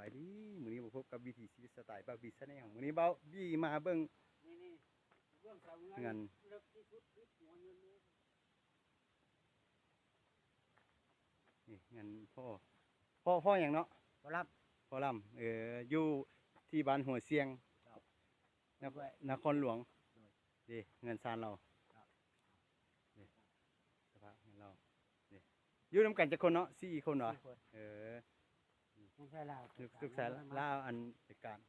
ຍດີ ມື້ນີ້ມາພົບກັບວິຖີຊີວິດສະໄຕບາວບີແຊນແນວ ມື້ນີ້ບາວບີມາເບິ່ງ ນີ້ໆ ເບື້ອງເສົາເຮືອນ ເຮືອນ ເລິກທີ່ສຸດຄືຫົວເຮືອນເລີຍ ນີ້ເຮືອນພໍ່ ພໍ່ ພໍ່ຫຍັງເນາະ? ພໍ່ລຳ ພໍ່ລຳ ເອີ ຢູ່ທີ່ບ້ານຫົວຊຽງ ເຈົ້າ ນະ ນະຄອນຫຼວງ ໂດຍ ເດ້ ເຮືອນຊານລາວ ເຈົ້າ ເດ້ ສະພາບເຮືອນລາວ ເດ້ ຢູ່ນຳກັນຈັກຄົນເນາະ? ສີ່ຄົນຫວາ? ສີ່ຄົນ ເອີ ລູກຊາຍລາວ ລູກ ລູກຊາຍລາວ ອັນເປັນການ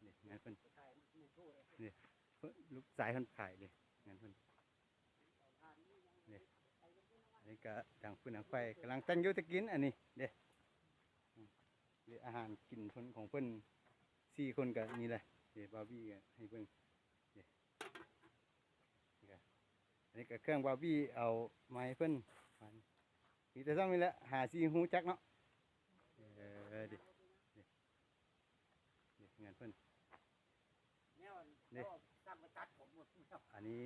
ເດ້ ເຮືອນເພິ່ນ ເດ້ ເພິ່ນ ລູກຊາຍເພິ່ນຂາຍ ເດ້ ເຮືອນເພິ່ນ ນີ້ ອັນນີ້ກະດັງຟືນດັງໄຟ ກຳລັງແຕ່ງຢູ່ແຕ່ກິນ ອັນນີ້ເດ້ ອືມ ເດ້ ອາຫານກິນເພິ່ນ ຂອງເພິ່ນສີ່ຄົນກະນີ້ແຫຼະ ເດ້ ບາວບີກະໃຫ້ເບິ່ງ ເດ້ ນີ້ກະ ອັນນີ້ກະເຄື່ອງບາວບີເອົາມາໃຫ້ເພິ່ນ ມີແຕ່ຊ່ຳນີ້ແຫຼະ ຫາຊິຮູ້ຈັກເນາະ ເອີ ເດ້ ເດ້ ເດ້ ເຮືອນເພິ່ນ ແນວອັນ ນີ້ ເຂົາສັ່ງໄປຕັດຜົມໝົດແລ້ວ ອັນນີ້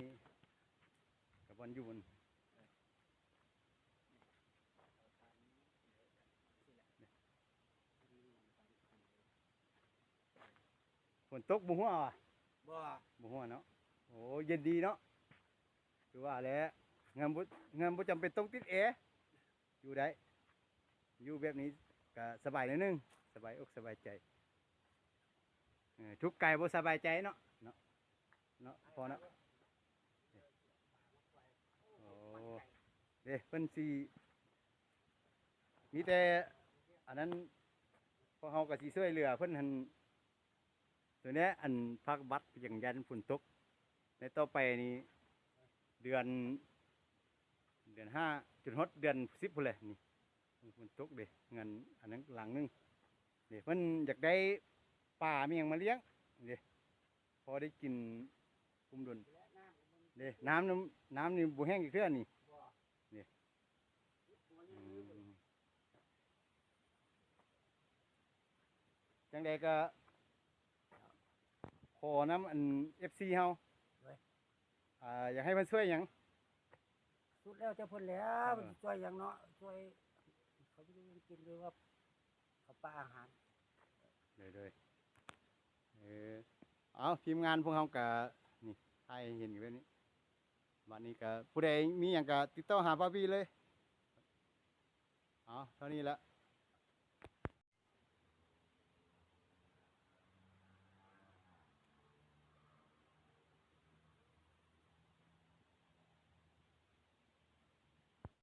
ກະບ່ອນຢູ່ມັນ ຝົນຕົກບໍ່ຮົ່ວຫວາ? ບໍ່ ບໍ່ຮົ່ວເນາະ ໂອ້ ເຢັນດີເນາະ ຄືວ່າແຫຼະ ເຮືອນບໍ່ ເຮືອນບໍ່ຈຳເປັນຕ້ອງຕິດແອ ຢູ່ໄດ້ ຢູ່ແບບນີ້ກະສະບາຍໜ້ອຍໜຶ່ງ ສະບາຍອົກສະບາຍໃຈ ເອີ ທຸກກາຍບໍ່ສະບາຍໃຈເນາະ ເນາະ ເນາະ ພໍ່ເນາະ ໂອ້ ເດ້ ເພິ່ນຊິ ມີແຕ່ອັນນັ້ນ ພວກເຮົາກະຊິຊ່ວຍເຫຼືອເພິ່ນຫັ້ນ ໂຕນີ້ ອັນພາກບັດຫຍັງ ຢ້ານຝົນຕົກ ໃນຕໍ່ໄປນີ້ ເດືອນ ເດືອນຫ້າ ຈົນຮອດເດືອນສິບພຸ້ນແຫຼະນີ້ ຝົນຕົກເດ້ ເຮືອນອັນນັ້ນຫຼັງໜຶ່ງເດ້ ເພິ່ນຢາກໄດ້ປາມີຫຍັງມາລ້ຽງເດ້ ພໍໄດ້ກິນກຸ້ມດົນເດ້ ນ້ຳ ນ້ຳນີ້ບໍ່ແຫ້ງຈັກເທື່ອນີ້ ນີ້ ອືມ ຈັ່ງໃດກໍຂໍນຳອັນ ເອັຟຊີ ເຮົາ ໂດຍ ອ່າ ຢາກໃຫ້ເພິ່ນຊ່ວຍຫຍັງ? ສຸດແລ້ວແຕ່ເພິ່ນແລ້ວ ເອີ ເພິ່ນຊິຊ່ວຍຫຍັງເນາະ ຊ່ວຍເຂົາຢູ່ກິນ ຫຼືວ່າເຂົ້າປາອາຫານ ໂດຍ ໂດຍ ເອີ ເອົາ ທີມງານພວກເຮົາກໍ ນີ້ ຖ່າຍໃຫ້ເຫັນຢູ່ແບບນີ້ ບາດນີ້ກໍຜູ້ໃດມີຫຍັງກໍຕິດຕໍ່ຫາບາວບີເລີຍ ເອົາ ເທົ່ານີ້ລະ